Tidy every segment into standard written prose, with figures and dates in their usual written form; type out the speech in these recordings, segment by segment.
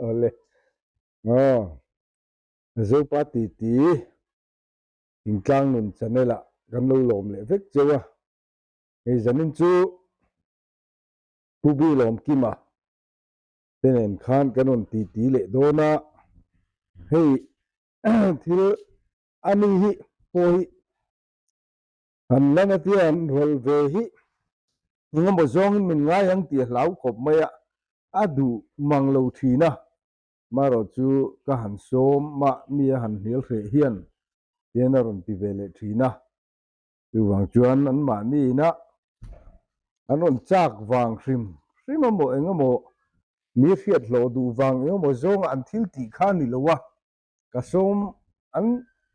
Awle. Aw. Zopa titi Thingtlang nun channel ah kan lo lawm leh vek cheu a. Hei zanin chu Pu Bi Lawmkima te nen khan kan rawn titi leh dawn a. Hei thil a ni hi pawh hi Han lan a tia an rawlh ve hi engemaw zawngin min ngai ang tih a hlau khawp mai a, a duh mang lo thin a. Marawh chu ka han sawm mah mi a han hnial hreh hian tian a rawn ti ve leh thin a. Chuvang chuan anmahni ina an rawn chak vang hrim hrim amaw engemaw mi hriat hlawh duh vang engemaw zawnga an thil tih kha a ni lo a, ka sawm an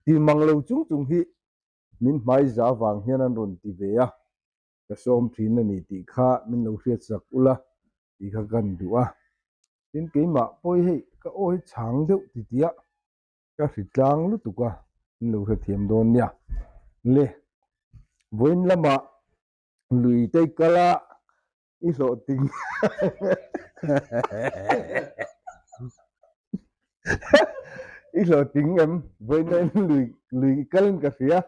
ti mang lo chung chung hi Min hmaiza vang hian an rawn ti ve a, ka sawm thin a ni tih kha min lo hriatsak ula tih kha kan duh a. Tin, keimah pawh hi hei ka aw hi chhang deuh ti tia ka hri tlang lutuk a, min lo hrethiam dawn nia. Le, vawiin lamah lui te i kal a, I hlawhting. I hlawhting em? Vawiina in lui lui i kal in ka hria.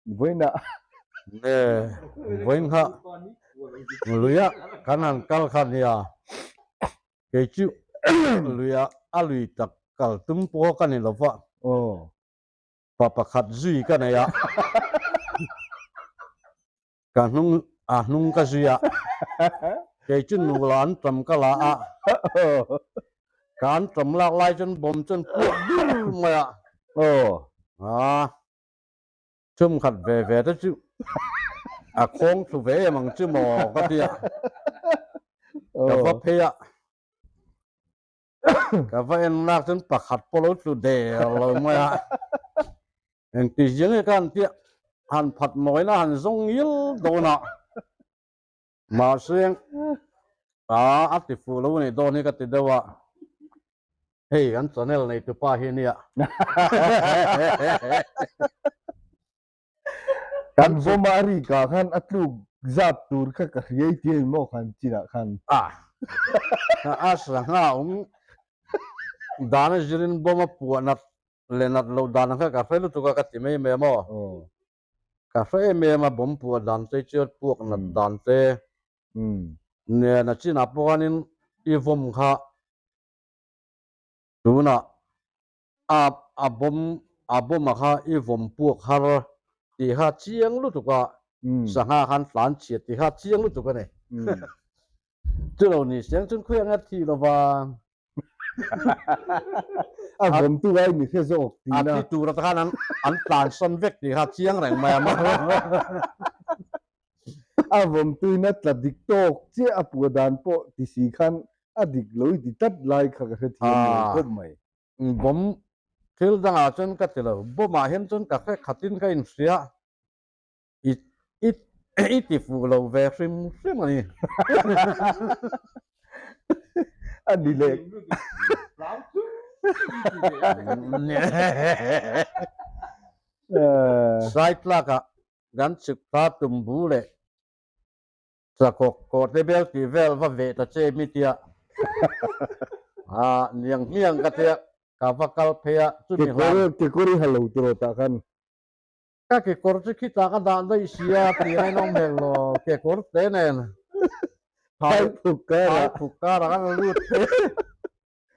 Vawiina. Nge vawiin kha luia kan han kal kha nia. Kei chu luia a lui tak kal tum pawh ka ni lova. Aw. Pa pakhat zui ka nei a. Ka hnung a hnung ka zui a, kei chu nula an tam ka la a, ka an tam lak lai chuan bawm chuan puak dur mai a, a chhumkhat ve ve te chu a khawng thlu ve em ang chu maw ka ti a, ka va phei a, ka va en lak chuan pakhat pawh lo tlu der lo mai a. Engti zia nge ka han tia han phat mawina han zawng ngil dawn a, mahse a a ti fuh lo anih dawn hi ka ti deuh a, hei kan channel nei tupa hi ania. Kan vawm a rik ah khan a tluk zat tur kha ka hriai tia in maw khan chinah khan. A a sangha awm dan a zirin bawm a puah nat Le nat lo dan ang kha ka hre lutuk a ka ti mai mai a maw? Ka hre em em a bawm puah dan te chu puak nat dan te nen a chinah pawh khanin i vawm kha tunah a a bawm a bawm a kha i vawm puak har tih kha chiang lutuk a sangha khan tlan chhiat tih kha chiang lutuk a ni. Chu lo ni siang chuan khawi anga thi lova. A vawm tu ai mi hre zawk tina. A thi tur ata khan an tlan sawn vek tih kha chiang reng mai a maw. A vawm tu in a tla dik tawk chiah a puah dan pawh ti si khan a dik lo i ti tlat lai kha ka hre thiam lo khawp mai. Bawm thil dangah chuan ka ti lo, bawmah hian chuan ka hre khatin ka inhria. I i i ti fuh lo ve hrim hrim a ni. A ni leh. Side tlakah kan chhuk thla tumbu leh chakawk kawrte bel tih vel va veh ta che mi tia a niang hmiang ka tia ka va kal phei a chumi hlan. Kekawr i ha lo tiraw tah khan. Ka kekawr chu khitah ka dah daih sia tih a inawm hek lo, kekawr te nen phai phuk karah phai phuk karah kan lut phei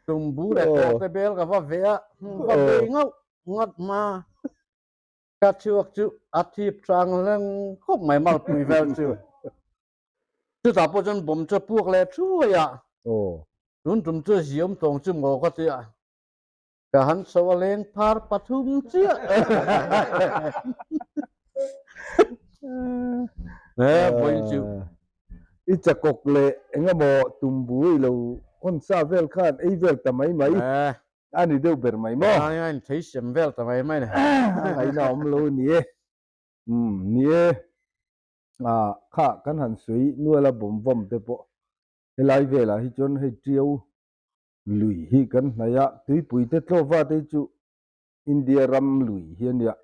tumbu leh kawr te bel ka va veh a, va bei ngauh ngawt hma ka chhuak chu a thip hrang hleng khawp mai malpui vel chu chutah pawh chuan bawm chu a puak leh thuai a, tun tum chu ziawm tawng chu maw ka ti a. Ka han chho a leng phar pathum chiah. He vawiin chu. I chakawk leh engemaw tumbu i lo hawn sa vel khan ei vel ta mai mai. A ni deuh ber mai maw? A in thei sem vel ta mai mai ni. A ngaihna awm lo ni e. Umm ni e. Kha kan han sawi nual a bawm vawm te pawh helai velah hi chuan hei tiau Lui hi kan hnaih a, tuipui te tlawva te hi chu India ram lui hi a nia.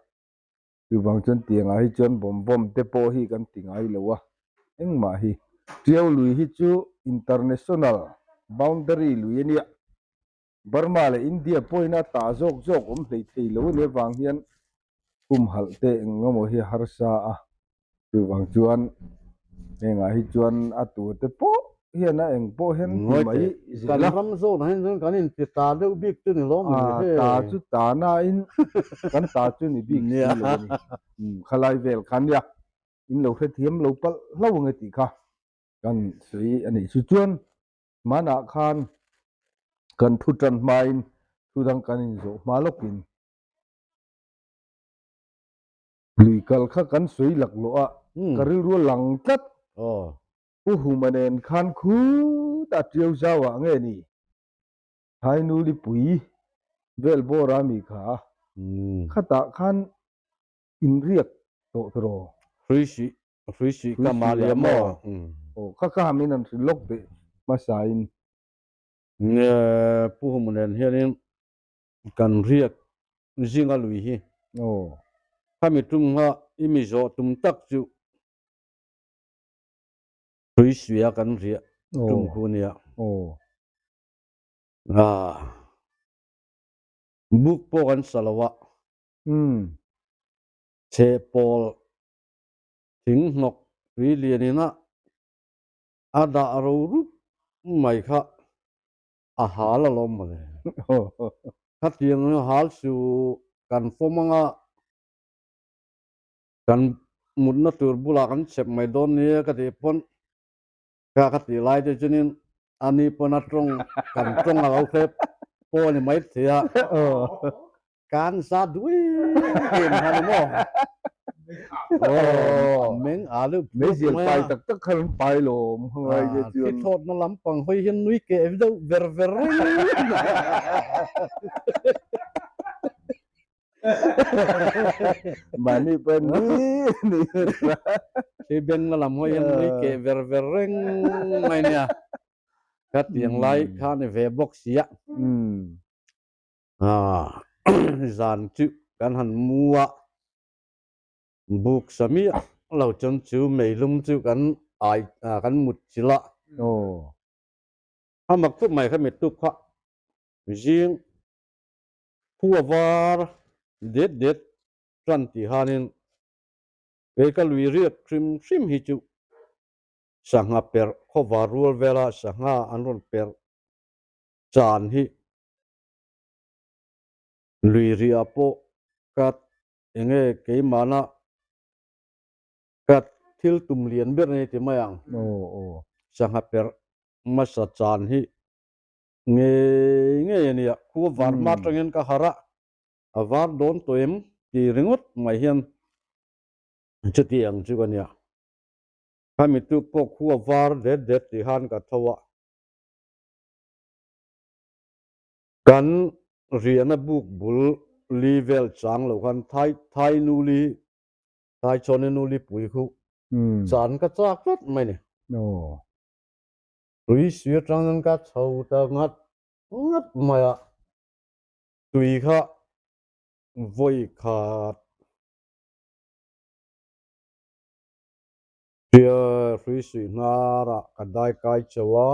Chuvang chuan tiangah hi chuan bawm bawm te pawh hi kan ti ngai lo a, engmah hi. Tiau lui hi chu international. boundary lui a nia. Burma leh India pawhin a ta zawk zawk awm hlei thei lo a nih avang hian humhalh te eng emaw hi a harsa a, chuvang chuan hengah hi chuan a tu te pawh hian a eng pawh hian ti mai zel a. Kan ram zawnah hian chuan kan inti ta deuh bik chu ni lawm ni he. Ta chu ta nain kan ta chu ni bik si lo a ni. Khalai vel kha nia in lo hrethiam lo palh hlauh ang e tih kha kan sawi a nih chu chuan Hmanah khan kan thu tan hmain thu dang kan inzawh hma lawkin lui kal kha kan sawi laklawh a, ka rilru a lang tlat. Pu Huma nen khan khutah Tiau Zauah nge ni Thainulipui vel bawra mi kha khatah khan inriak tawh tiraw? Hruisih Hruisih ka mah liam maw? Aw, kha kha min an hrilh lawk teh hmasain. Nge Pu Hum nen hianin kan riak zinga lui hi. Aw. Khami tum kha i mi zawh tum tak chu Hruisuia kan riah tum khu nia. Aw. Ah. Buk pawh kan sa lo a. Umm. Chhehpawl Thing hnawk tui lian ina a dah ro rup mai kha a hal alawm mawle. Khatiang hal chu kan fawm anga kan mutna tur bulah kan chep mai dawn nia ka tih pawn kha ka tih lai te chuanin ani pawn a tawng kan tawng a lo hrep pawh a ni maithei a. Kan za duh em kha ni maw? Aw, meng a deuh phut Meizial mai pai a. tak tak kha an pai lawm ngai te Ah, chuan. thi thawtna lampang hawi hian nui keh deuh ver ver reng. Mahni pawh nui nui nasa. Thi bengna lam hawi hian nui keh ver ver reng mai nia. Khatiang lai kha ni ve bawk sia. Umm. Zan chu kan han mu a, buk sa miah lo chuan chu meilum chu kan ai kan mut chilh a. A mak khawp mai kha mittuk kha zing khua var det det tan tih hanin kei ka lui riak hrim hrim hi chu sangha perh khawvar rual vela sangha an rawn perh chan hi Lui riah pawh ka enge keimahna ka thil tum lian ber a ni ti mai ang. Sangha perh hmasa chan hi ngei ngei a nia. Khua var hma atangin ka harh a, a var dawn tawh em ti ringawt mai hian chuti ang chu ka nia. Khami tu pawh khua var det det tih khan ka tho a. Kan riahna buk bul li vel chang lo khan Thai Thai nu li Thai Chawne nu li pui khu chan ka chak tlat mai ni. Tui sui atang hian ka chho ta ngat ngat mai a, tui kha vawi khat hrui suih hnarah ka dai kai chauh a,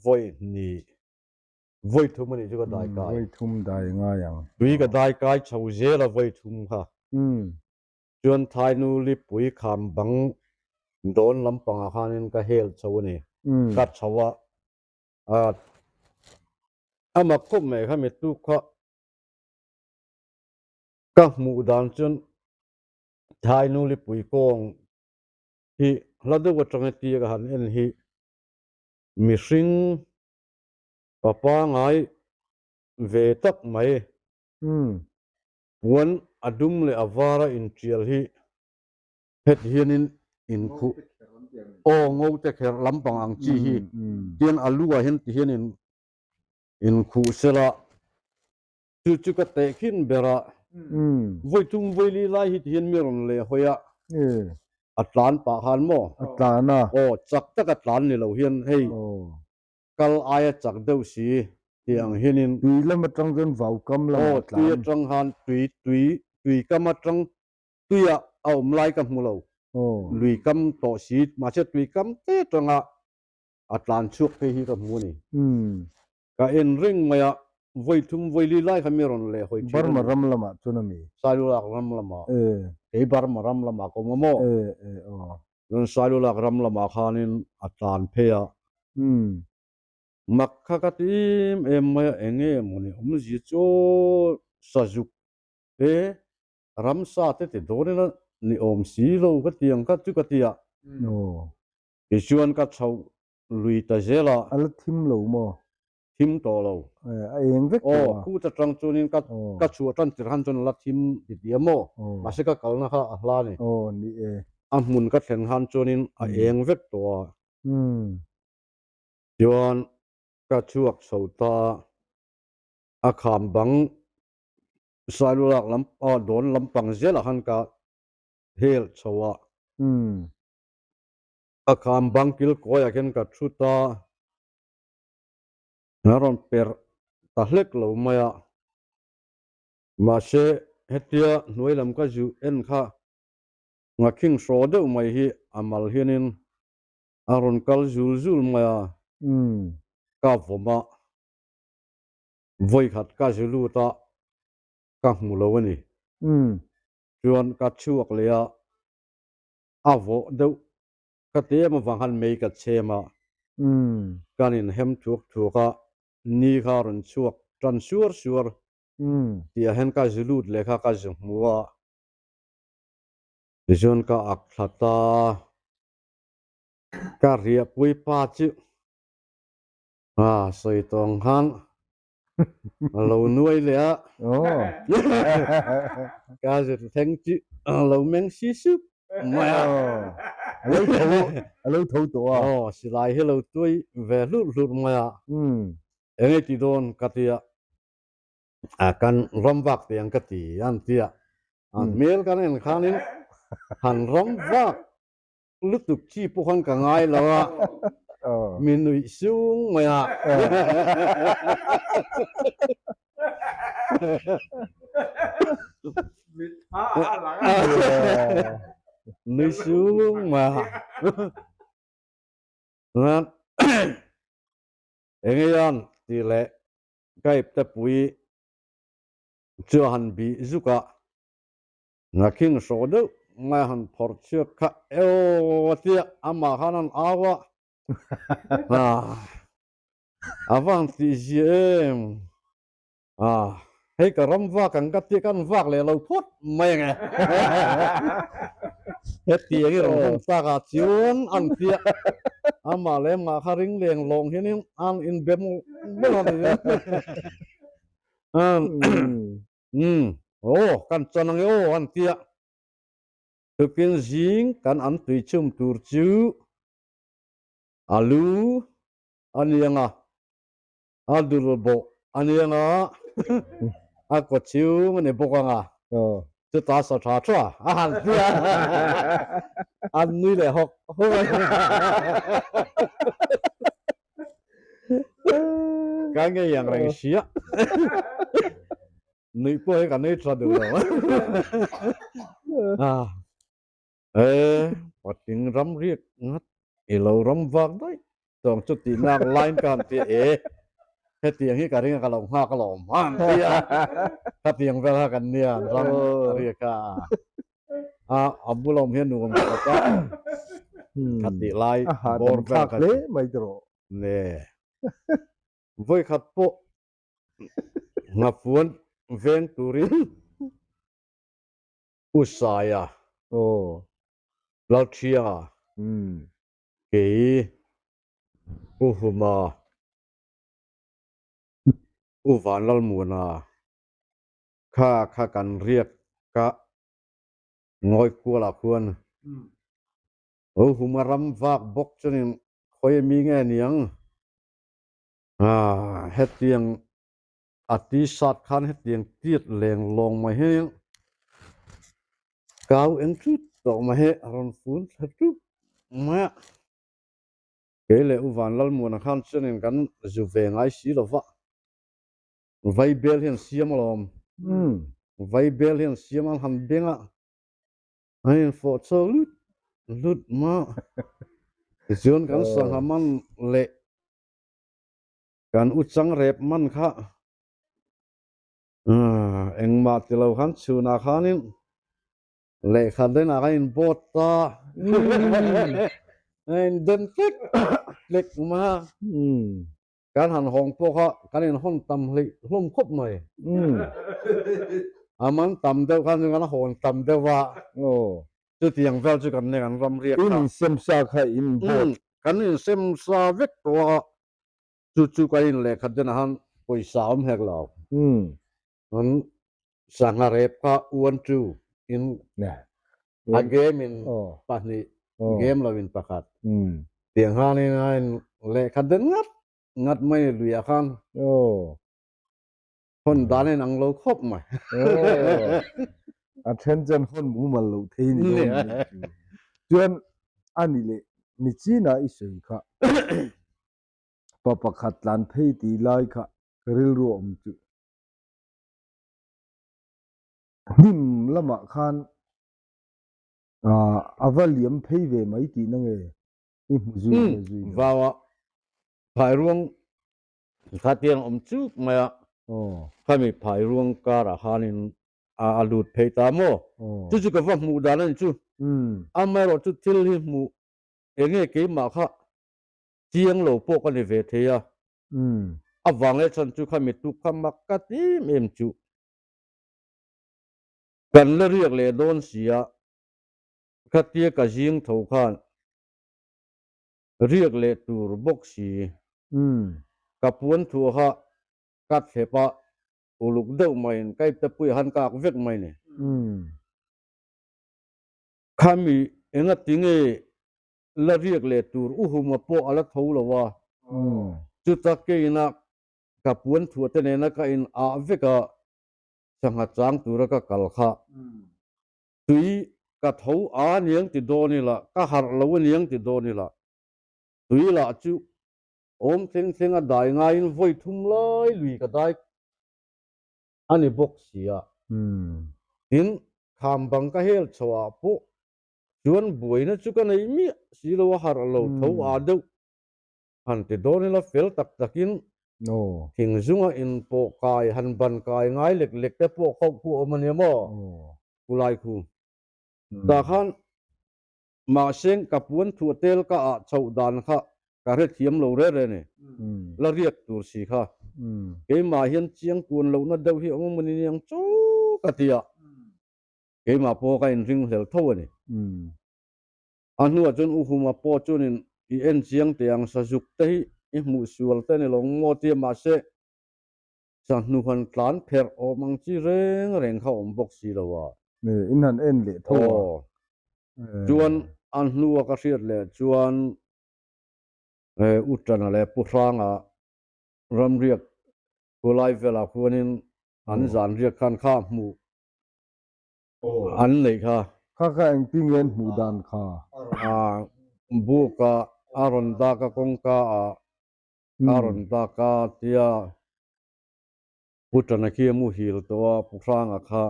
vawi hnih. Vawi thum a nih chu ka dai kai. Vawi thum dai ngai ang. Tui ka dai kai chho zel a vawi thum kha. Chuan Thainu lipui kham bang dawn lampangah khanin ka hel chho a ni. Ka chho a, a mak khawp mai kha mitu kha ka hmuh dan chuan Thainu lipui kawng hi hla deuh atanga tia ka han en hi mihring Pa pangai ve tak mai. Puan a dum leh a var a intial hi heti hianin inkhuh aw ngo te kher lampang ang chi hi tian a lu ah hian ti hian in inkhuh sela chu chu ka tehkhin ber a vawi tum vawi li lai hi ti hian mi rawn leh hawi a a tlan pah khan maw a tlan a aw chak taka tlan ni lo hian hei Kal aia chak deuh si tih ang hianin. Tui lam atang chuan vau kam lamah Aw, tlan. tui atang khan tui, tui, tui kam atang tuiah a awm lai ka hmu lo. Aw. Lui kam tawh si, mahse tui kam te atanga. A tlan chhuak phei hi ka hmu a ni. Ka en reng mai a, vawi thum vawi li lai kha mi rawn leh hawi thin a ni. Burma ram lamah chuan a mi? Sailulak ram lamah. Kei Burma ram lamah ka awm a maw? Chuan Sailulak ram lamah khanin a tlan phei a. Mak kha ka ti em em mai a, eng nge mawni awmzia chu sazuk te ramsa te ti dawn ila ni awm si lo ka ti ang kha chu ka ti a. Tichuan ka chhoh lui ta zel a. A la thim lo maw? Thim tawh lo. A eng vek tawh a. Aw, khut atang chuanin ka ka chhuah tan tirh han chuan a la thim ti ti a maw? Mahse ka kalna kha a hla a ni. Aw, ni e. A hmun ka thlen han chuanin a eng vek tawh a. Chuan ka chhuak chho ta a, a kham bang Sailulak lam ah dawn lampang zelah khan ka hel chho a. A kham bang kil kawiah khian ka thu ta, a rawn per ta hlek lo mai a. Mahse hetia hnuai lam ka zu en kha ngakhing hraw deuh mai hi a mal hianin a rawn kal zul zul mai a, ka vawm a, vawikhat ka zu lut a, ka hmu lo a ni. Chuan ka chhuak leh a, a vawh deuh ka ti em avang khan mei ka chhem a, kan inhem thuak thuak a, ni kha a rawn chhuak tan suar suar tih ah hian ka zu lut leh kha ka zu hmu a, tichuan ka ak thla ta. Ka riahpui pa chu a sawi tawh ang khan a lo nuai leh a, ka zir thleng chu a lo meng si sup mai a. A lo tho a lo tho tawh a. Aw silai hi lo tuai ve hlurh hlurh mai a, eng nge ti dawn ka ti a, kan ram vak teh ang ka ti an ti a, a hmel kan en khanin han ram vak Lutuk chi pawh khan ka ngai lo a, mi nuih sung mai a. Nui sung mai a. Eng eian tih leh ka ipte pui chu a han bih zuk a. Ngakhing hrawh deuh ngai han phawrh chhuak kha eo a tia amah khan an au a, a va han tih zia em, hei ka ram vak ang ka tia kan vak leh lo phawt mai ang e, hetiang i rawn hawng tak ah chuan an tia amah leh amah kha ring leng lawng hianin an inbe mawlh mawlh a ni. Umm, aw, kan chan ang e aw an ti a. Tukin zing kan an tui chhum tur chu a lu a niang a, a dul bawh a niang a, a kaw chhung a ni bawk ang a, chutah sa tha tha a han ti a, an nui leh hawk hawk a ni. Ka ngei ang reng sia. Nuih pawh hi ka nui tha duh lo. E, patling ram riak ngat i lo ram vak daih tawng chu tih nak line ka han ti e. Hetiang hi ka ring a ka lo nghak alawm han ti a. Khatiang vel kha kan nia ram riak a. A a bula awm hian nuam khawp a. Kha tih lai bawr vel kha hle mai ti rawh. Ne. Vawi khat pawh nghafuan veng turin U Saia, Lalthianga, kei, U Huma, U Vanlalmuana Kha kha kan riak ka ngawi kual ah khuan lo hum a ram vak bawk chuanin khawi a mi nge niang ah hetiang a t-shirt khan hetiang tiat leng lawng mai hi kau eng thut tawh mai hi a rawn fun thla tup mai a kei leh U Vanlalmuana khan chuanin kan zu ve ngai si lo va. Vaibel hian siam alawm. Vaibel hian siam an han beng a, an infawh chho lut lut mah. Tichuan kan sangha man leh kan u chang rep man kha engmah ti lo khan chhunah khanin lehkha denah khan in bawt ta a in den tlek tlek mai a. Kan han hawng pawh kha kan in hawn tam hleih hlawm khawp mai. A man tam deuh khan chu kan hawn tam deuh a. Chutiang vel chu kan nei kan ram riak kha. In insem sa kha in bawt. Kan insem sa vek tawh a, chu chu kan in lehkhat denah khan pawisa a awm hek lo. Kan sangha rep kha one two in a game in pahnih game lo in pakhat tiang khanin a in lehkhat den ngat ngat mai luiah khan hawn dan a inang lo khawp mai. A then chuan hawn mumal loh thei ni dawn a nih chu. Chuan a ni leh ni chinah i sawi kha pa pakhat tlan phei tih lai kha ka rilru a awm chu. Hnim lamah khan a va liam phei ve mai tihna nge i hmu zui nge zui lo? Vaua phairuang khatiang awm chuk mai a, khami phairuang karah khanin a lut phei ta maw? Chu chu ka va hmuh dan a ni chu. Amaherawh chu thil hi hmuh enge keimah kha chiang lo pawh ka ni ve thei a, a vang leh chhan chu khami tuk kha mak ka ti em em chu. Kan la riak leh dawn si a, khatia ka zing tho khan riak leh tur bawk si. Ka puan thuah kha ka thlep a, uluk deuh maiin ka ipte pui han kak vek mai ni. Khami engati nge la riak leh tur u huma pawh a la tho lo a, chuta keina ka puan thuah te nena ka in ah vek a, sangha chang tura ka kal kha tui ka tho a aniang ti dawn ila, ka harh lo aniang ti dawn ila, tui lah chu awm thleng thleng a dai ngaiin vawi thum lai lui ka dai a ni bawk si a. Tin, kham bang ka hel chhoh ah pawh Chuan buaina chu ka nei miah si lo a harh lo tho a deuh han ti dawn ila fel tak takin thing zunga inpawh kai han ban kai ngai lek lek te pawh khauh khu a awm a nia maw Kulai khu tah khan mahse ka puan thuah tel ka ah chhoh dan kha ka hrethiam lo reh reh a ni la riak tur si kha keimah hian chiang kuan lohna deuh hi a awm a ni niang chu ka ti a. Keimah pawh ka inring hlel tho a ni. A hnuah chuan U Huma pawh chuanin i en chiang teh ang, sazuk te hi i hmuh sual te a ni lo maw tia mahse sahnu han tlan pherh awm ang chi reng reng kha awm bawk si lo a. In han en leh tho a. Aw. Chuan a hnua ka hriat leh chuan U Tana leh Pu Hranga ramriak khulai velah khuanin an zan riak khan kha hmuh An neih kha. Kha kha engtin nge an hmuh dan kha? Buk ah a rawn dak a kawngka ah a rawn dak a tia Pu Tana khi a muhil tawh a, Pu Hranga kha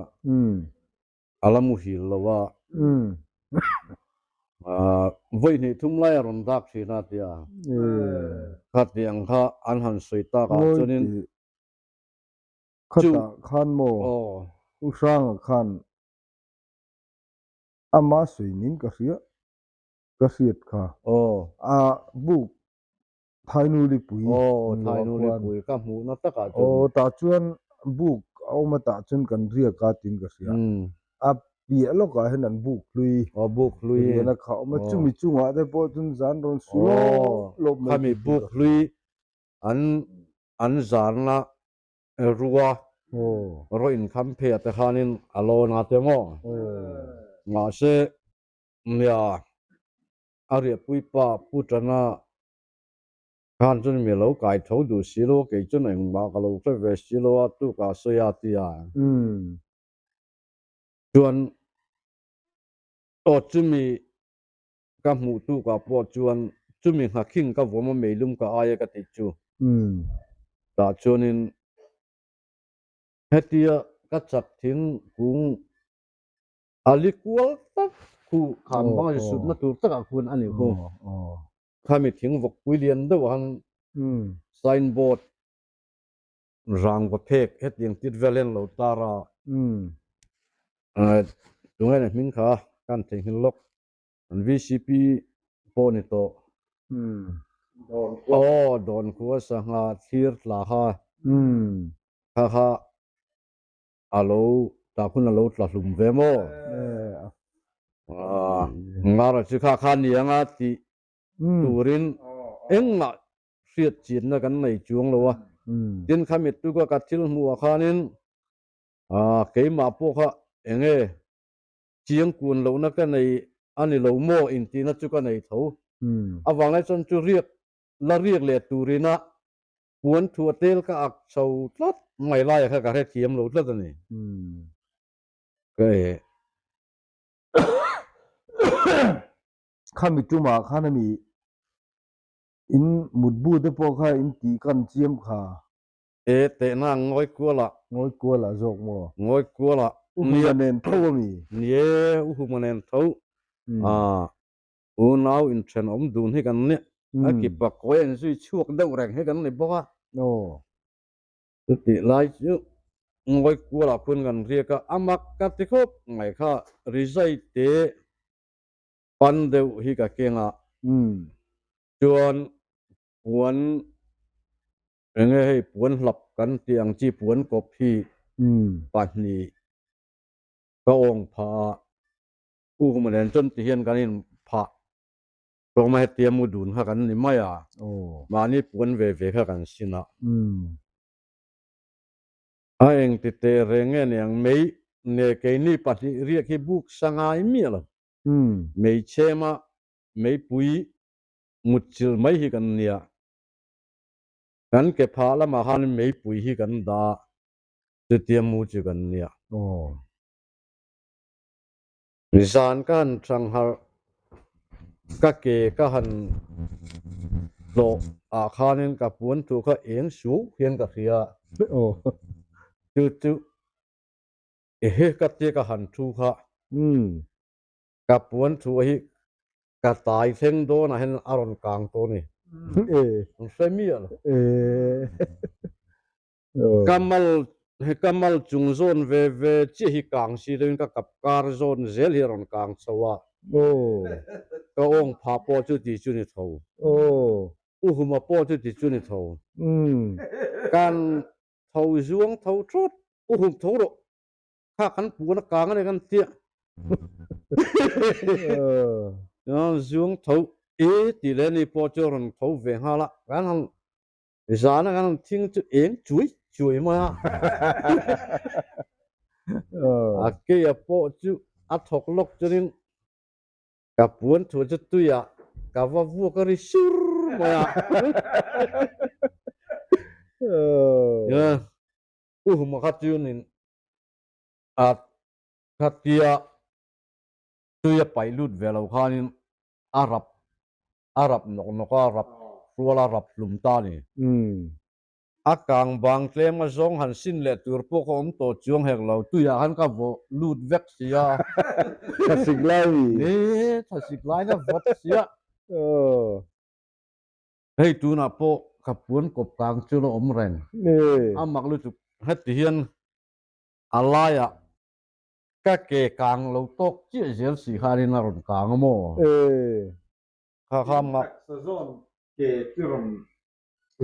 a la muhil lo a. Vawi hnih thum lai a rawn dak thin a tia khatiang kha an han sawi tak ah chuanin Khatah khan maw U Hranga khan ama sawi nin ka hria ka hriat kha a buk Thainulipui aw tah chuan buk a awm a tah chuan kan riak a tiin ka hria a piah lawkah hian an buk hlui rian a kha awm a chumi chungah te pawh chuan zan rawn su lawp lawp mai khami buk hlui an an zarna rua rawh inkham phei ah te khanin a lawn a te maw mahse nia a riahpui pa Pu Tana khan chuan mi lo kai tho duh si lo a kei chuan engmah ka lo hre ve si lo a tukah sawi a ti a chuan aw chumi Ka hmuh tukah pawh chuan chumi nghakhing ka vawm a meilum ka ai a ka tih chu. Tah chuanin hetia ka chak thing kung a li kual tak khu kham banga sutna tur takah khuan a ni khu. Khami thing vawkpui lian deuh ah khan sign board rangva phek hetiang tit vel hian lo tar a. Tunge ni hming kha ka han theihnghilh lawk. An VCP pawh ni tawh. Aw dawn khua sangha thlir tla kha kha kha a lo tah hun a lo tla hlum ve maw? Ngara chu kha kha ni anga tih turin engmah hriat chinna kan nei chuang lo a. Tin kha mittuka ka thil hmuh ah khanin keimah pawh kha enge chiang kun lohna ka nei a ni lo maw intihna chu ka nei tho. Avang lai chuan chu riak la riak leh turina Puan thu a tel ka ak chho tlat mai laia kha ka hrethiam lo tlat a ni. Ka e. Khami tumah khan a mi in mutbu te pawh kha in tih kan chiam kha. E tehna ngawi kual ah. Ngawi kual ah zawk maw? Ngawi kual ah. Uhuma nen tho a mi? Ni e, Uhuma nen tho. Unau inthenawm dun hi kan ni. A kipa kawi a inzui chhuak deuh reng hi kan ni bawk a. Chutih lai chu ngawi kualah khuan kan riak a, a mak ka ti khawp mai kha rizai te pan deuh hi ka keng a, chuan puan enge hei puan hlap kan tih ang chi puan kawp hi pahnih ka awng phah a. U huma nen chuan ti hian kan in phah tlawm a hetia mu dun kha kan ni mai a, mahni puan ve ve kha kan sin a. A eng ti teh reng nge niang mei ne keini pahnih riak hi buk sa ngai miah lo. Mei chhema meipui mutchilh mai hi kan nia. Kan ke phah lamah khan meipui hi kan dah a, chutia mu chu kan nia. Zan ka han thangharh, ka ke ka han tlawh ah khanin ka puan thu kha eng suau hian ka hria. Chu chu ehe ka tia ka han thu kha ka puan thu hi ka tai thleng dawnah hian a rawn kang tawh a ni. An hre miah lo. Ka mal he ka mal chung zawn ve ve chiah hi kang si loin ka kap kar zawn zel hi a rawn kang chho a. Ka awng phah pawh chu ti chu ni tho. U Huma pawh chu ti chu ni tho. Kan tho zuang tho thawt, U Hum tho rawh, kha kan puan a kang a ni kan tia. Zuang tho e tih leh ni pawh chu a rawn tho ve nghal a, kan han Zana kan han thing chu eng chuai chuai mai a. A keia pawh chu a thawk lawk chuanin ka puan thu chu tuiah ka va vuak a ri sur mai a. U Huma kha chuanin a khatia tui a paih lut ve lo khanin a rap a rap nawk nawk a, rap hrual a rap hlum ta a ni. A kang bang tlem a zawng han sin leh tur pawh ka awm tawh chuang hek lo, tuiah khan ka vawh lut vek si a. Thlasik lai mi? Ni, thlasik lai na vawt si a. Hei tunah pawh ka puan kawp kang chu la awm reng. A mak lutuk heti hian a laiah Ka ke kang lo tawk chiah zel si khanin a rawn kang a maw? Kha kha mak. Taksa zawn ke chu rawn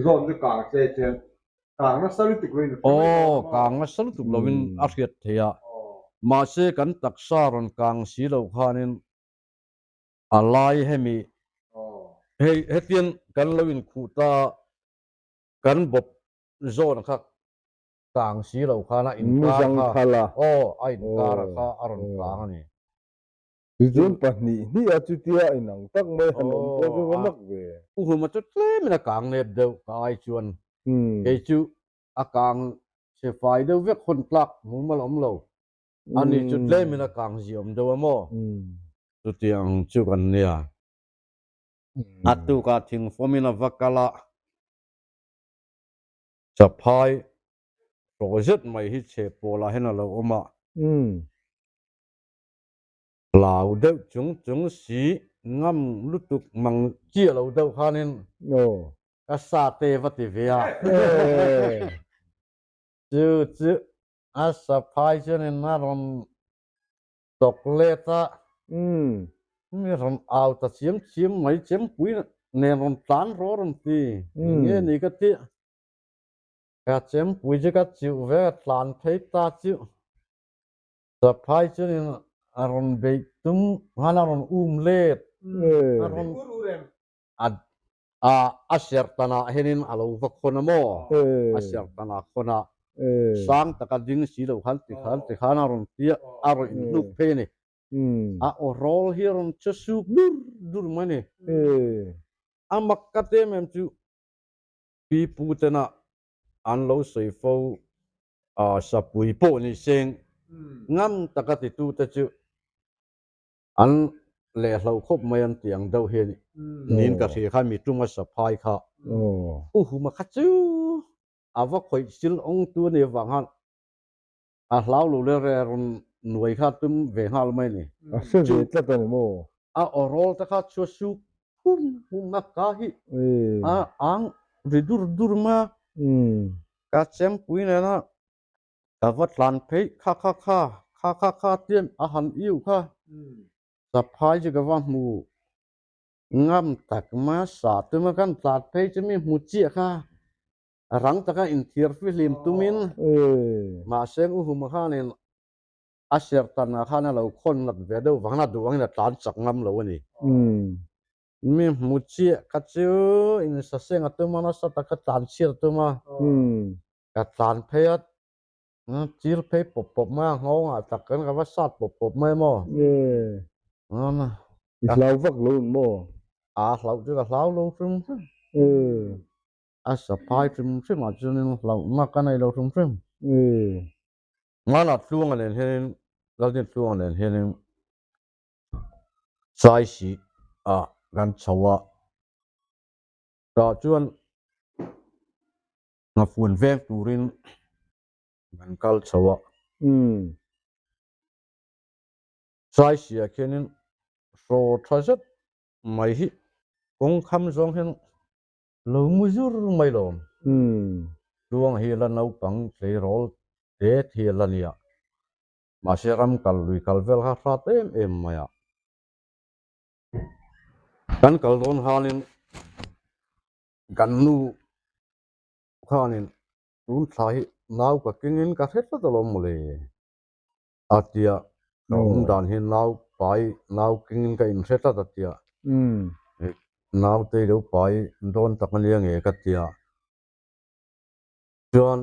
zawn chu kang che chuan kang nasa lutuk loin a hre mai lo a maw? Aw, kang nasa lutuk loin a hriat theih a. Mahse kan taksa rawn kang si lo khanin a lai hemi hei hetiang kan lo inkhuh ta kan bawp zawn kha kang si lo khan a inkar kha aw a inkar a kha a rawn kang a ni. Tichuan pahnih hnih a chutia a inang tak mai han awm pawh chu va mak ve. U Huma chu tlemin a kang nep deuh ka ai chuan kei chu a kang chhe fai deuh vek hawn tlak mumal awm lo ani chu tlemin a kang ziah awm deuh a maw chutiang chu kan nia. A tukah thingfawmin a va kal a. Chaphai hrawh zet mai hi chhe pawlah hian a lo awm a. Hlau deuh chung chung si. Ngam lutuk mang chiah lo deuh khanin ka sa te va ti ve a. Chu chu a saphai chuanin a rawn tawk let a, mi rawn au ta chiam chiam mai, chempui nen rawn tlan rawh rawn ti, enge ni ka tih. Ka chempui chu ka chiuh ve a, tlan phei ta chiuh. Saphai chuanin a rawn beih tum khan a rawn um let, a rawn a serh tanah hianin a lo va khawn a maw? A serh tanah khawn a, sang taka ding si lo khan tikhan tikhan a rawn tia a rawn inhnuk phei a ni. A aw rawl hi a rawn che suk dur dur mai a ni. A mak ka ti em em chu pi pu tena an lo sawi fo a, sapui pawh ni seng ngam taka titute chu an leh hlo khawp mai an tih ang deuh hian niin ka hria kha mi tunga saphai kha u huma kha chu a va khawih sil awng tu a nih avang khan a hlau lo leh re rawn nuai kha tum ve nghal mai a ni. A hre ve tlat a ni maw? A aw rawl te kha chua suk hum hum a ka hi a ang ri dur dur mai a, ka chempui nena Ka va tlan phei kha kha kha, kha kha kha tian a han iu kha. Saphai chu ka va hmu ngam tak mai a, sa tuma kan tlan phei chu mi hmu chiah kha rang taka inthiar fihlim tumin mahse u huma khanin a serh tanah khan a lo khawn nat ve deuh vang a duh angin a tlan chak ngam lo a ni. Mi hmu chiah kha chu insaseng a tum a, nasa taka tlan chhiat a tum a. Ka tlan phei a, chil phei pawp pawp mai a, nghawngah tak kan ka va sat pawp pawp mai maw? I hlau vak lo ang maw? A hlauh chu ka hlau lo hrim hrim. A saphai hrim hrim ah chuanin hlauhna ka nei lo hrim hrim. Nganah Tluanga nen hianin, Lalnit Tluanga nen hianin Saisi ah kan chho a, tah chuan Nghafuan veng turin kan kal chho a. Saisia khianin hraw tha zet mai hi kawng kham zawng hian lo mu zur mai lawm. Tluang hi la naupang tleirawl te thial a nia. Mahse ram kal lui kal vel kha hrat em em mai a. Kan kal dawn hanin Kan nu khanin tun thla hi nau ka kengin ka hre tlat alawm mawle a tia ka awm dan hi nau pai nau kengin ka inhre tlat a tia nau te i lo pai dawn tak ania nge ka tia chuan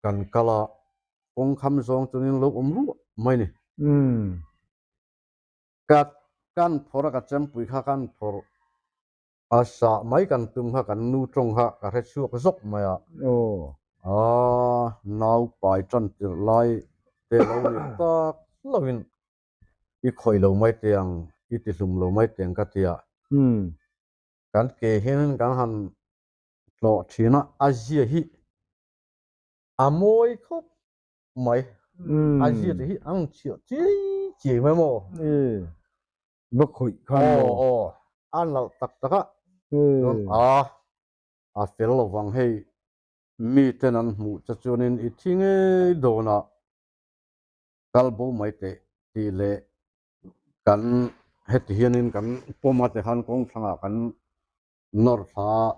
kan kal a kawng kham zawng chuanin lo awm ruah mai ni ka kan phawrh a ka chempui kha kan phawrh A sah mai kan tum kha kan nu tawng kha ka hre chhuak zawk mai a. A nau pai tan tirh lai te lo ni tak lovin i khawih lo mai teh ang, i ti hlum lo mai teh ang ka ti a. Kan ke hianin kan han tlawh thin a, a zia hi a mawi khawp mai. A zia te hi an chhiah chiai chiai mai maw? Va khawih khan maw? Aw aw, a nalh tak tak a. Chuan a, a fel lo vang hei miten an hmuh che chuanin i thi ngei dawnah kal bo mai teh tih leh kan heti hianin kan pawm a tikhan kawng thlangah kan nawr thla a,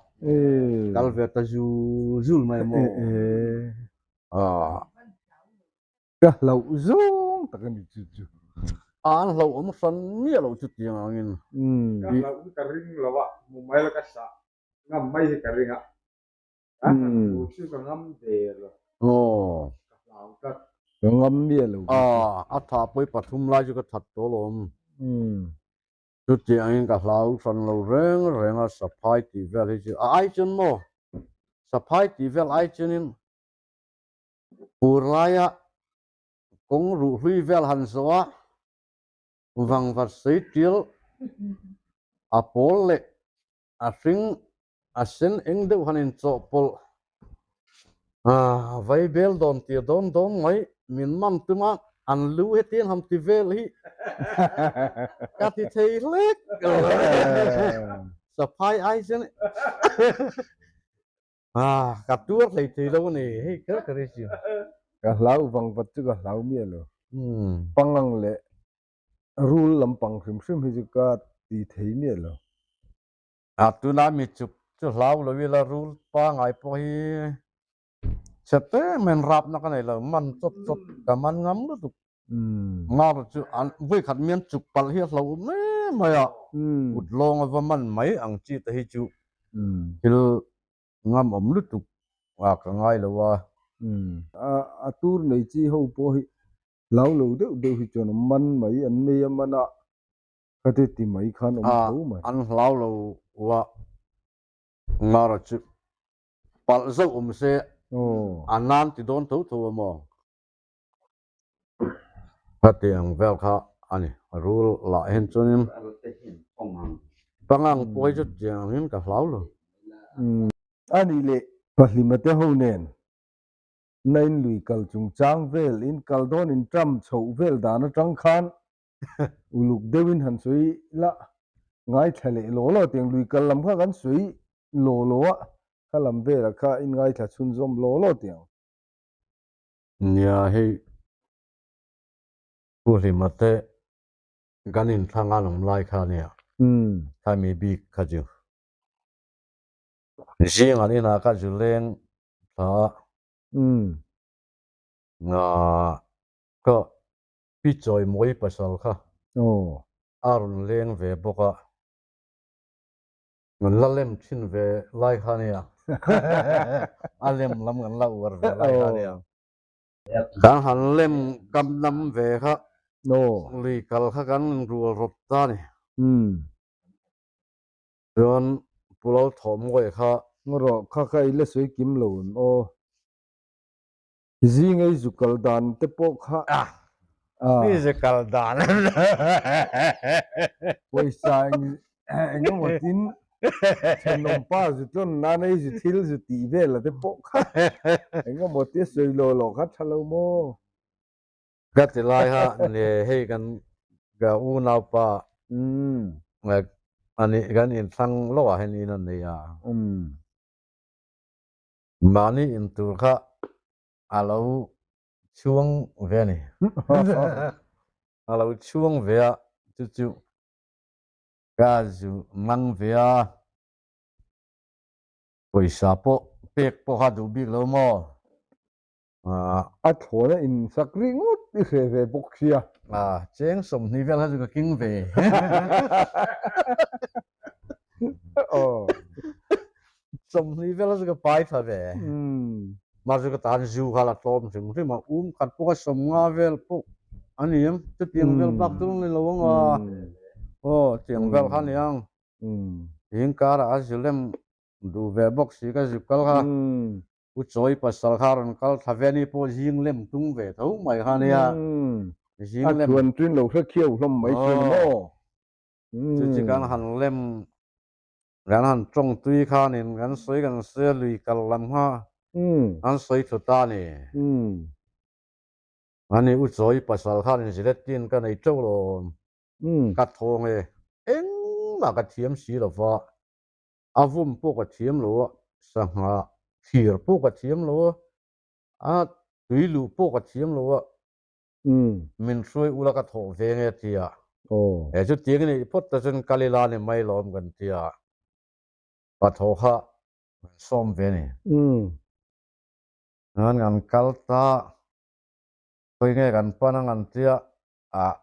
kal ve ta zul zul mai maw? Ka hlauh zawng tak a ni chu chu. A an hlauh awm hran miah loh chu tiang angin. Ka hlauh hi ka ring lo a, hmu mai la ka sah ngam mai hi ka ring a. Ka hmu chu ka ngam ve lo. Ka hlau tlat. Ka ngam miah lo. A, a tha pawi pathum lai chu ka that tawh alawm. Chutiangin ka hlau hran lo reng reng a, saphai tih vel hi chu a ai chuan maw? Saphai tih vel ai chuanin Pur laia kawng ruh hlui vel han zawh a, vangvat sei tial a pawl leh a hring a sen eng deuh han inchawhpawlh a, vai bel dawn tir dawn dawn mai min man tum a. An lu hetiang han ti vel hi ka ti thei hlek lo. Saphai ai chuan ka tuar hlei thei lo a ni hei kher kher hi chu. Ka hlau vang vat chu ka hlau miah lo. Pangang leh rul lampang hrim hrim hi chu ka ti thei miah lo. A tuna mi chuk chu hlau lo ila rul pangai pawh hi Chhe te men rapna ka nei lo, man chawt chawt ka man ngam lutuk. Ngar chu an vawikhat mian chuk palh hi a hlo mai mai a, kut lawng a va man mai ang chi te hi chu thil ngam awm lutuk a ka ngai lo a. A tur nei chi ho pawh hi hlau lo deuh deuh hi chuan man mai an nei a man a, ka ti ti mai khan awm tho mai. An hlau lo a, ngar chu Palh zauh awm se a nan ti dawn tho tho a maw? Khatiang vel kha a ni. Rul lah hian chuanin pangang pawh hi chu tiang ang hian ka hlau lo. A nih leh Pahlima te ho nen na in lui kal chungchang vel in kal dawn in ṭam chhoh vel dan aṭang khan Uluk deuhin han sawi la, ngaithla leh law law tiang lui kal lam kha kan sawi law law a, kha lam velah kha in ngaithla chhunzawm law law tiang. Nia hei Pu Hlima te kan inthlang an awm lai kha nia, khami bik kha chu zing an inah kha zu leng thla a, ka Pi Chawimawi pasal kha a rawn leng ve bawk a, kan la lem thin ve lai kha nia, a lem lam kan la uar ve lai kha nia. Kan han lem kam nam ve kha, lui kal kha kan rual rawp ta a ni. Chuan Pu Lalthawhmawia kha. Rawh kha kha i la sawi kim lo em aw. Zing ei zu kal dan te pawh kha a. I zu kal dan. Pawisa eng eng emaw tin thenawm pa zu tlawn nan ei zu thil zu tih vel a te pawh kha eng emaw tia sawi lo lo kha tha lo maw. Ka ti lai ha ne hei kan ka unaupa ani kan inthlang lawkah hian in an nei a. Mahni in tur kha a lo chhuang ve a ni. A lo chhuang ve a, chu chu ka zu mang ve a, pawisa pawh pek pawh kha duh bik lo maw? A thlawna in sak ringawt i hre ve bawk sia. Cheng 20 vel kha chu ka king ve. 20 vel kha chu ka pai tha ve. Mah chu ka tan zu kha la tlawm hrim hrim a, um khat pawh kha 50 vel pawh a ni ang, chutiang vel bak chu ni lo ang a. Aw tiang vel kha a ni ang. Zing karah a zu lem duh ve bawk si ka zu kal kha. Pu Chawi pasal kha rawn kal thla ve ni pawh zing lem tum ve tho mai kha nia. Zing lem. A chuan tuin lo hre khiau hlawm mai chuan maw. Chu chi kan han lem, kan han tawng tui khanin kan sawi kan sawi a lui kal lam kha an sawi thlu ta a ni. Ani U Chawi pasal khanin ziletin ka nei teuh lo, ka thawng e, engmah ka thiam si lo va. A vum pawh ka thiam lo a, sangha thlir pawh ka thiam lo a, a tui luh pawh ka thiam lo a, min hruai ula ka thawh ve nge a ti a. He chu tiang i neih phawt ta chuan kal ila ni mai lawm kan ti a, ka thaw kha kan sawm ve a ni. Chuan kan kal ta, khawi nge kan pan ang an ti a, ah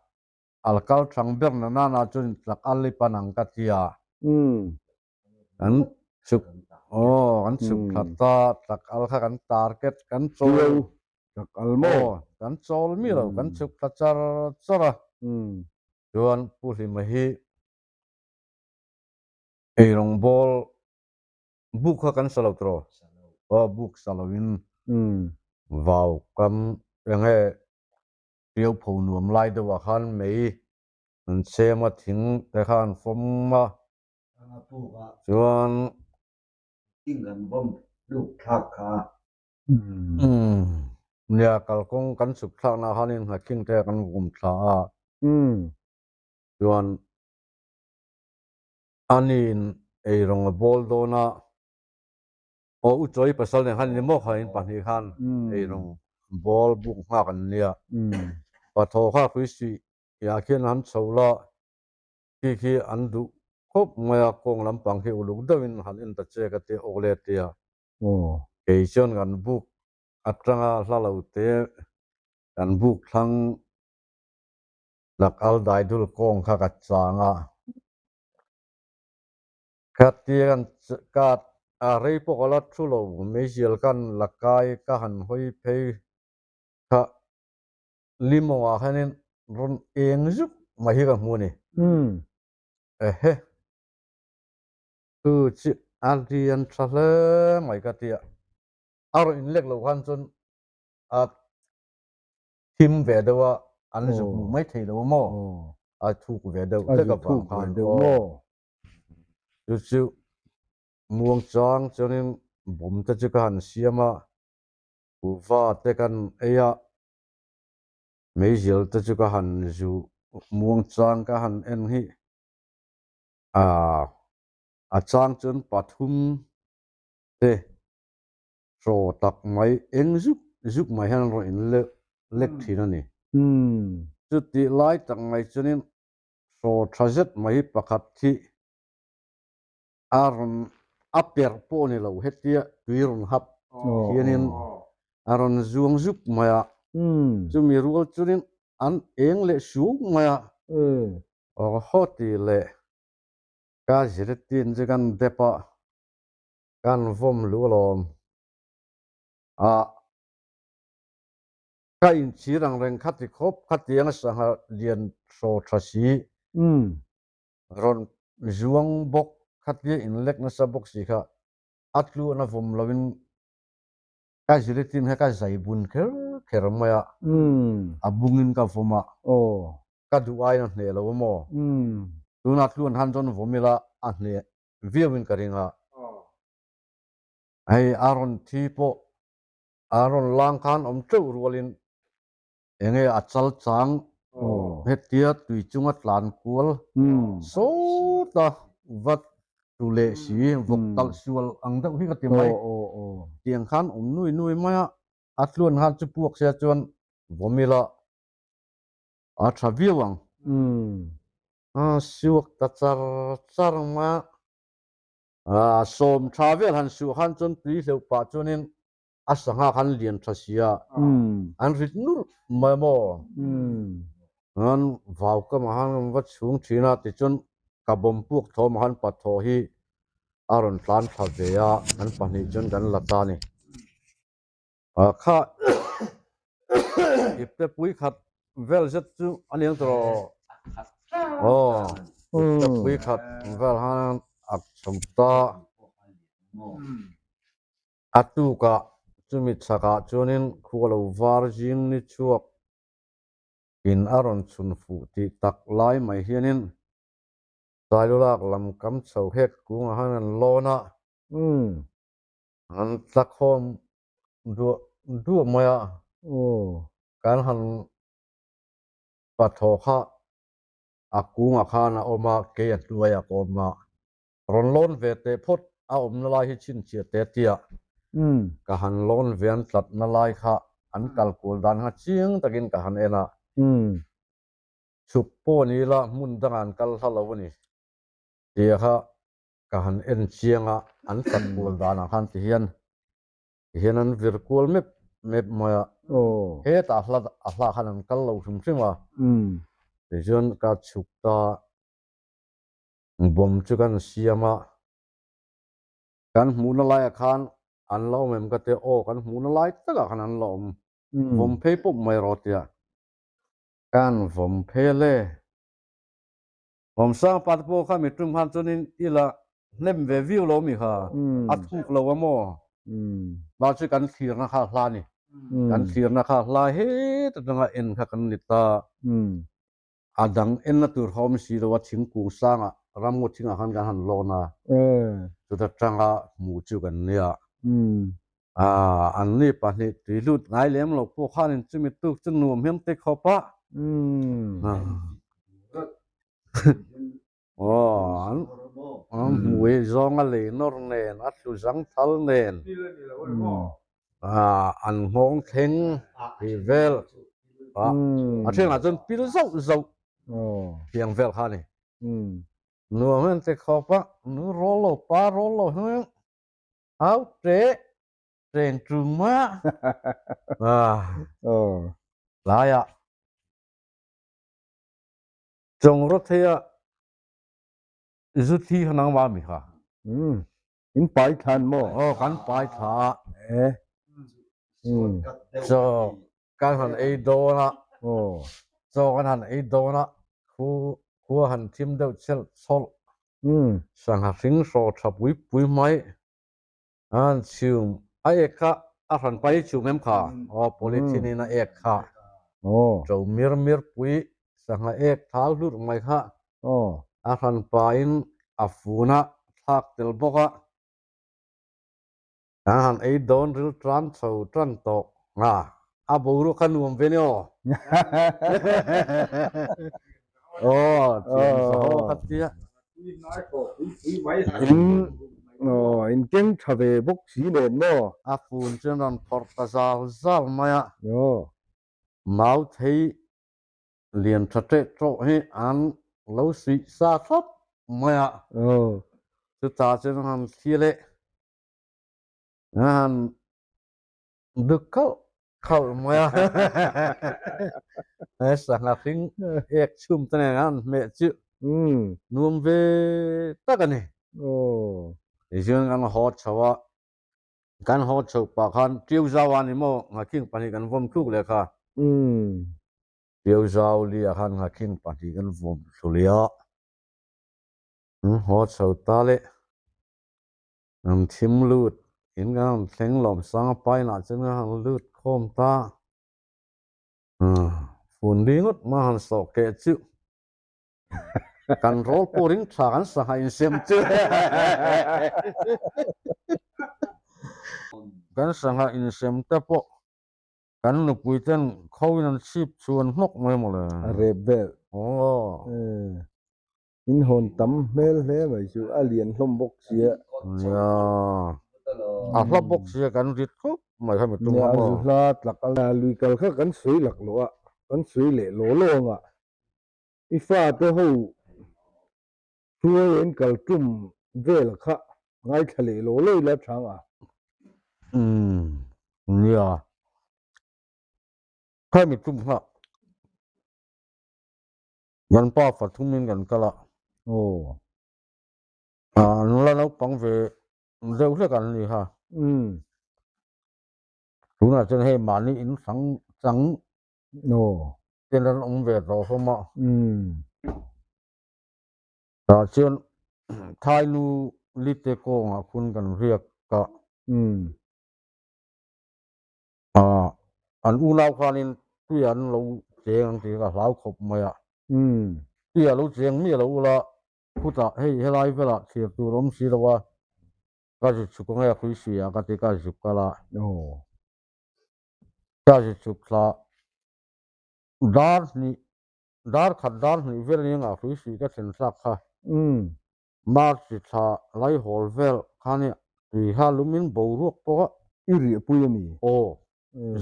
Al kal thang ber na nana chuan tlak al i pan ang ka ti a. Kan chhuk aw kan chhuk thla ta tlak al kha kan target kan chawl tlak al maw kan chawl mi lo kan chhuk thla char char a. Chuan Pu Hlima hi eirawngbawl buk kha kan sa lo tawh aw buk sa lo in vau kam enge Rio pho nuam lai deuhah khan mei an chhem a, thing te kha an fawm a, chuan Thing an vawm hluk thlak kha. Nia, kalkawng kan chhuk thlakna khanin nghakhing te kan vum thla a. Chuan aniin eirawng a bawl dawn a, aw u chawi pasal nen khan ni maw kha in pahnih khan eirawng bawl buk nghak an nia. Pathaw kha hrui suih ah khian han chho la, khi khi an duh khawp mai a, kawng lampang khi uluk deuhin han en ta che ka ti awk le tia. Kei chuan kan buk atanga hla lo te kan buk thlang lak al dai dul kawng kha ka chang a. Khatia kan ka a rei pawh ka la thu lo, meizial kan la kai ka han hawi phei kha limawngah hianin rawn eng zuk mai hi ka hmu a ni. Ehe. Chu chi a lian tha hle mai ka tia. A rawn inlek loh khan chuan a thim ve deuh a, an zuk hmuh mai thei lo maw? A thuk ve deuh hlek avang khan aw. Chu chu muang chang chuanin bawm te chu ka han siam a, kuhva te kan ei a, meizial te chu ka han zu muang chang ka han en hi a chang chuan pathum te hraw tak mai eng zuk zuk mai hian an rawn in lek lek thin a ni. Chutih lai tak mai chuanin hraw tha zet mai hi pakhat hi a rawn a perh pawh a ni lo hetia tui rawn hap hianin a rawn zuang zuk mai a, chumi rual chuanin an eng leh suk mai a, aw haw tih leh ka zirtin chu kan dep a. Kan vawm lu alawm. Ah, ka inchhir ang reng kha ti khawp, khatiang sangha lian hraw tha si, rawn zuang bawk, khatia inlek nasa bawk si kha a tluan a vawm loin ka ziritin kha ka zai bun kher kher mai a, a bungin ka vawm a, ka duh aiin a hneh lo a maw? Tunah tluan han chuan vawm ila a hneh viauin ka ring a. Hei a rawn thi pawh a rawn lang khan awm teuh rualin enge a chal chang hetia tui chunga tlan kual sawt a vat tu leh si vawk talh sual ang deuh hi ka ti mai. Tiang khan awm nui nui mai a, a tluan khan chu puak sia chuan vawm ila a tha viau ang. A suak ta char char mai a. A sawm tha vel han suh khan chuan tui hleuh pah chuanin a sangha khan lian tha si a, an rit nurh mai maw? An vau kamah khan kan va chhung thin a, tichuan ka bawm puak thawmah khan pathaw hi a rawn tlan thla ve a, an pahnih chuan kan la ta a ni. Kha ipte pui khat vel zet chu a niang tawh rawh. Aw ipte pui khat vel han a chho ta. A tukah chumi chhakah chuanin khua lo var zing ni chhuak in a rawn chhun fuh tih tak lai mai hianin Sailulak lam kam chho hek kungah khan an lawn a. An tlakhawm duah duah mai a, kan han pathaw kha a kungah khan a awm a, kei a hnuaiah ka awm a, rawn lawn ve teh phawt a awmna lai hi chhinchhiah teh tia ka han lawn ve an tlatna lai kha an kal kual dan kha chiang takin ka han en a, chhuk pawh ni ila hmun dangah an kal hla lo a ni tia kha Ka han en chiang a, an tlat kual danah khan ti hian ti hian an vir kual mep mep mai a, hetah hla a hlah khan an kal lo hrim hrim a, tichuan ka chhuk ta bawm chu kan siam a, kan hmuhna laiah khan an la awm em ka tia, aw kan hmuhna lai takah khan an la awm, vawm phei pawp mai rawh tia kan vawm phei a le. Awmsang pa te pawh kha mi tum khan chuanin i la hnem ve viau lo mi kha a thuk lo a maw? Mah chu kan thlirna kha a hla a ni. Kan thlirna kha a hla het atanga en kha kan ni ta. A dang enna tur kha awm si lo a thingkung sangah ramngaw thingah khan kan han lawn a, chuta tanga hmuh chu kan nia. An ni pahnih tui lut ngai lem lo pawh khanin chumi tuk chu nuam hian ti khawp a. Aw, an hmui zawng a lei nawr nen, a thlu zang thal nen, an nghawng thleng tih vel a, a thianah chuan pil zauh zauh tiang vel kha a ni. Nuam hian ti khawp a, nu rawl lo, pa rawl lo hian au teh teng tung mai a, tlaiah. Chawng rawt hei a zu thi kha nangmah mi kha. Umm in pai thlan maw? Aw kan pai thla a. E. Umm. Chaw kan han ei dawn a. Aw. Chaw kan han ei dawn a khu khua han thim deuh chelh chawlh. Umm. Sangha hring hraw tha pui pui mai. An chhum a ek kha a hran pai chhum em kha aw polythene in a ek kha to mir mir pui sangha ek thal hlurh mai kha a hran pain a fun a thlak tel bawk a kan han ei dawn ril tan chho tan tawh a a boruak kha nuam ve nia aw aw thiam zaho kha tia. In aw in keng tha ve bawk si nen maw? A fun chuan rawn phawrh ta zal zal mai a. Aw. Mau thei lian tha teh tawh hi an lo suih sa thlap mai a. Aw. Chutah chuan an han thli leh an han Duk khalh khalh mai a, he sangha hring ek chhum te nen an hmeh chu nuam ve tak a ni. Tichuan kan haw chho a, kan haw chho pah khan Tiu Zau a ni maw nghakhing pahnih kan vawm thluk leh kha. Tiu Zau li ah khan nghakhing pahnih kan vawm thlu leh a, kan haw chho ta le. An thim lut in kan han thleng lawm sang a painah chuan kan han lut khawm ta fun li ngawt ma han sawh keh chu kan rawl pawh ring tha kan sangha insem chu kan sangha insem te pawh kan nupui ten kho in an chhip chhuan hnawk mai mawle a rep vel aw. In hawn tam hmel hle mai chu a lian hlawm bawk sia. Nia, a hla bawk sia kan rit khawp mai kha mi tum a maw. Nia, a zu hla tlak a lui kal kha kan sawi lak loh a, kan sawi leh law law ang a. I fate ho hruai an kal tum vel kha ngaithla leh law law ila chang a. Umm, nia, kha mi tum kha. Kan pa fathumin kan kal a. Aw. Ah, nula naupang ve deuh hlek an ni kha. Umm. Tunah chuan hei mahni in hrang chang Aw. ten an awm ve tawh hlawm a. Umm. Tah chuan Thainu lite kawngah khun kan riak a. Umm. Ah, an unau khanin tui an lo cheng ang tih ka hlau khawp mai a. Tui a lo cheng miah lo ula, khutah hei helai velah thlir tur awm si lo a, ka zu chhuk ange a hrui si a ka ti ka zuk kal a. Ka zu chhuk thla dar hnih, dar khat dar hnih vel nia ngah hrui si ka thlen thlak kha. March thla laihawl vel khan tui ha lumin boruak pawh a. I riahpui a mi? Aw,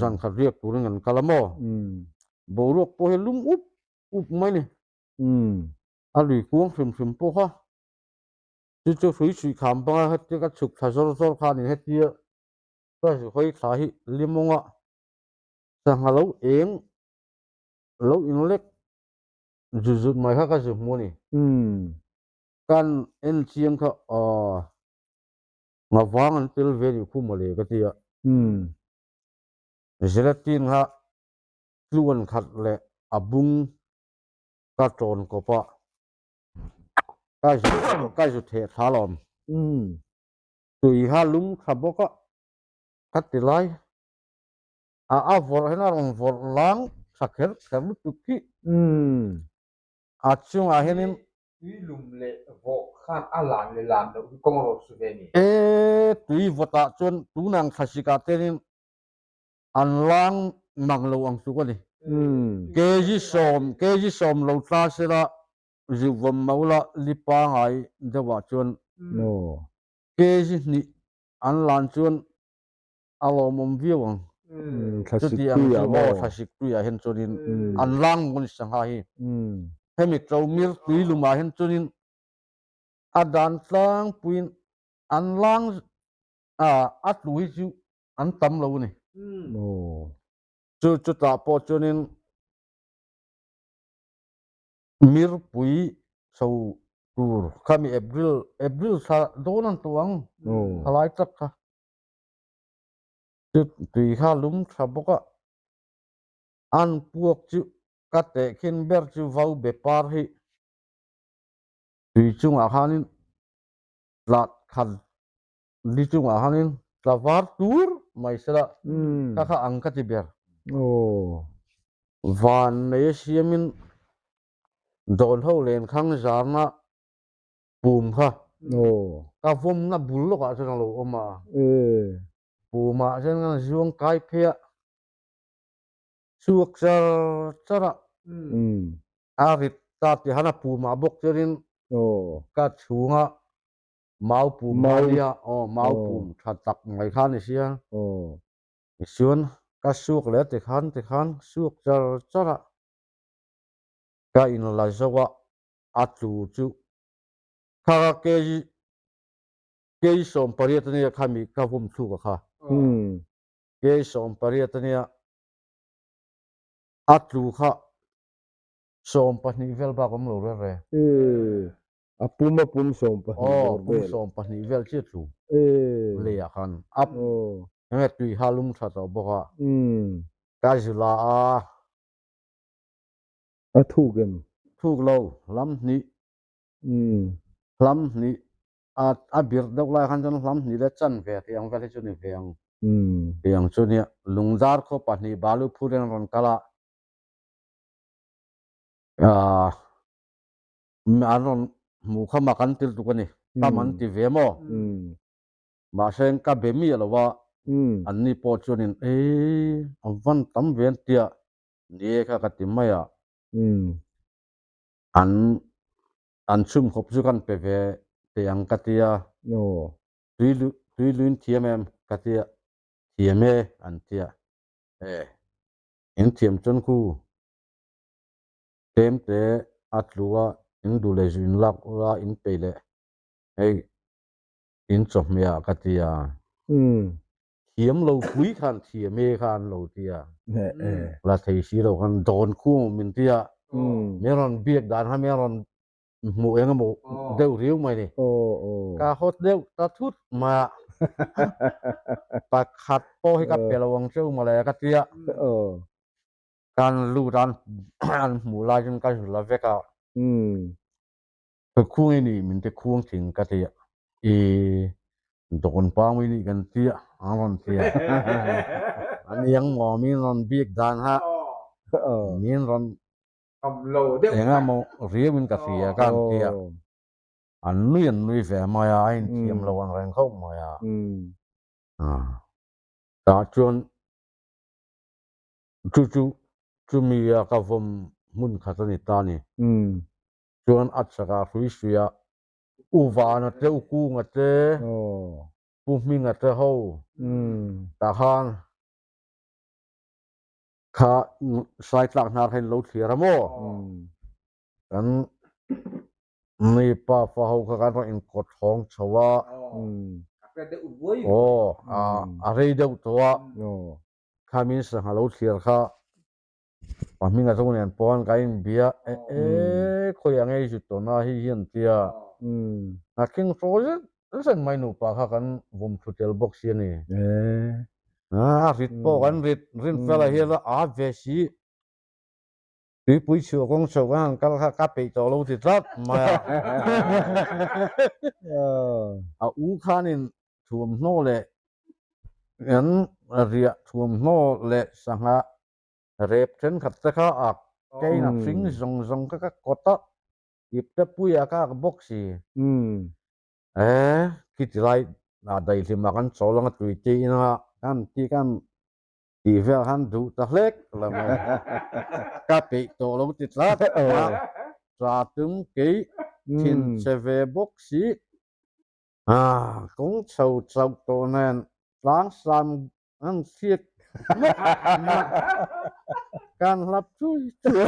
zan khat riak turin kan kal a maw? Boruak pawh hi lum up up mai ni. A lui kuang hrim hrim pawh kha chu chu hrui chhuih kham banga hetia ka chhuk thla zawr zawr kha a ni hetia ka hawi thla hi limawng a sangha lo eng lo inlek Zut zut mai kha ka zu hmu a ni. Kan en chiang kha aw ngavang an tel ve nih khu mawle ka ti a. Gelatin kha tluan khat leh a bung ka tawn kawp a, ka zu ka zu theh thla lawm. Tui kha lum tha bawk a ka ti lai. A a vawrh hian a rawn vawrh lang tha kher kher lutuk hi. A chungah hianin. Tui lum leh vawh khan a lan leh lan loh hi kawng rawh su ve ni. E, tui vawtah chuan tunang thlasikah tenin an lang mang lo ang tluk a ni. Kg sawm, kg sawm lo tla sela zukvawm maula li pangai deuhah chuan kg hnih an lan chuan a lawmawm viau ang. Thlasik Chuti ang tuiah chu maw? aw thlasik tuiah hian chuanin an lang maw ni sangha hi. Hemi Ṭomir tui lumah hian chuanin a dan tlangpuiin an lang a, a tlu hi chu an tam lo a ni. Chu chutah pawh chuanin Mirpui chho tur khami April, April thla dawn an tuah ang, thalai tak kha. Chu tui kha lum tha bawk a, an puak chu ka tehkhin ber chu vau be par hi tui chungah khanin tla khat li chungah khanin tla var tur mai sela ka kha ang ka ti ber. Van nei a siamin dawn ho lenkhang zarna Pum kha ka vawmna bul lawkah chuan a lo awm a, pumah chuan kan zuang kai phei a, chhuak char char a, a rit ta tih khan a pumah bawk chuanin ka chhunga mau pum kha a nia, aw mau pum tha tak mai kha a ni sia, tichuan ka suak leh a tikhan tikhan suak char char a, ka inla zo a. A tlu chu kha kha kg kg 18 a nia khami ka vum thluk a kha. Kg 18 a nia a tlu kha 12 vel bak awm lo re re. A pum a pum 12 bawr vel. Aw pum 12 vel chiah tlu lei ah khan a enge tui kha lum tha tawh bawk a ka zula a. A thuk em? Thuk lo, hlam hnih. Hlam hnih, a a birh deuh lai khan chuan hlam hnih leh chan ve tih ang vel hi chu ni ve ang. Tih ang chu nia. Lungdar khaw pahnih balu phur in an rawn kal a, aah an rawn hmuh kha mak an til tuk a ni. Tam an ti ve maw? Mahse ka be miah lo a, anni pawh chuanin ei a van tam ve an tia. Ni e kha ka ti mai a. An an chhum khawp chu kan pe ve teh ang ka ti a. Tui tui luin thiam em ka ti a. Thiam e an ti a. E in thiam chuan khu tlem te a tlu a in duh leh zu in lak ula in peih leh hei in chawhmeh ah ka ti a. Thiam lo pui khan thiam e kha an lo ti a, la thei si lo khan dawn khuang awm min ti a, min rawn biak dan kha min rawn hmuh eng emaw deuh riau mai ni. Ka hawt deuh ta thut mai a, pakhat pawh hi ka pe lo ang cheu mawle ka ti a, kan lut a an hmuh lai chuan ka zul a vek a. Ka khuang i nih min ti khuang thin ka ti a, i dawn pang i nih kan ti a, an rawn ti a. A niang maw min rawn bik dan kha min rawn eng emaw riau in ka hria ka han ti a, an nui an nui ve mai a, a inthiam lo ang reng khawp mai a. Tah chuan chu chu chumi a ka vawm hmun khat a ni ta a ni. Chuan a chakah hrui hruia U Vana te, U Kunga te, Pu Hminga te ho tah khan kha Saitlak hnar kha in lo thlir a maw? Kan mi pa fa ho kha kan rawn inkawt hawng chho a, aw a rei deuh tawh a, kha min sangha lo thlir kha Pa hminga chu nen pawn ka inbia e e khawi ang ei zut tawh na hi hian tia a thleng hraw zet zet mai nupa kha kan vawm thlu tel bawk si a ni. A rit pawh kan rit rin fel ah hian a ve si tuipui chhuah kawng chho kan han kal kha ka peih tawh lo ti tlat mai a. A u khanin thuamhnaw leh an riah thuamhnaw leh sangha Rep thenkhat te kha a kein a hring zawng zawng kha ka kawt a. Ipte puia ka ak bawk si. Umm. Eh, khiti lai ah daihlim ah kan chawl anga tui te in a kan ti kan tih vel khan duh ta hlek lo mai. Ka peih tawh lo ti tlat a, tla tum kei thin che ve bawk si. Ah, kawng chho chauh tawh nen tlang sam an hriat mek mai. Kan hlap chui chui.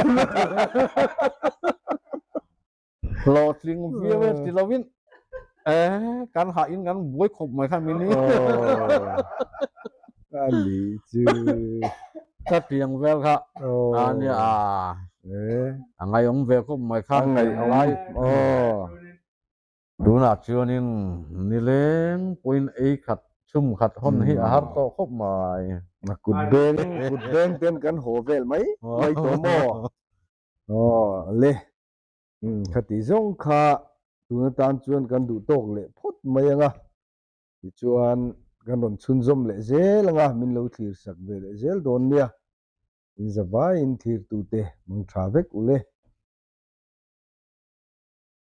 Hlawhtling viau e ti lovin eh kan hah in kan buai khawp mai kha mini. A ni chu. Ka tiang vel kha a nia a. A ngaihawm ve khawp mai kha. A ngaihawm. Aw. Tunah chuanin nileng pawhin ei khat chhum khat hawn hi a har tawh khawp mai. A kut beng kut beng ten kan haw vel mai mai tawh maw? Aw le. Umm khati zawng kha tun atan chuan kan duh tawk leh phawt mai ang a, tichuan kan rawn chhunzawm leh zel ang a, min lo thlir sak ve leh zel dawn nia. In zavaiin thirtute mang tha vek u le.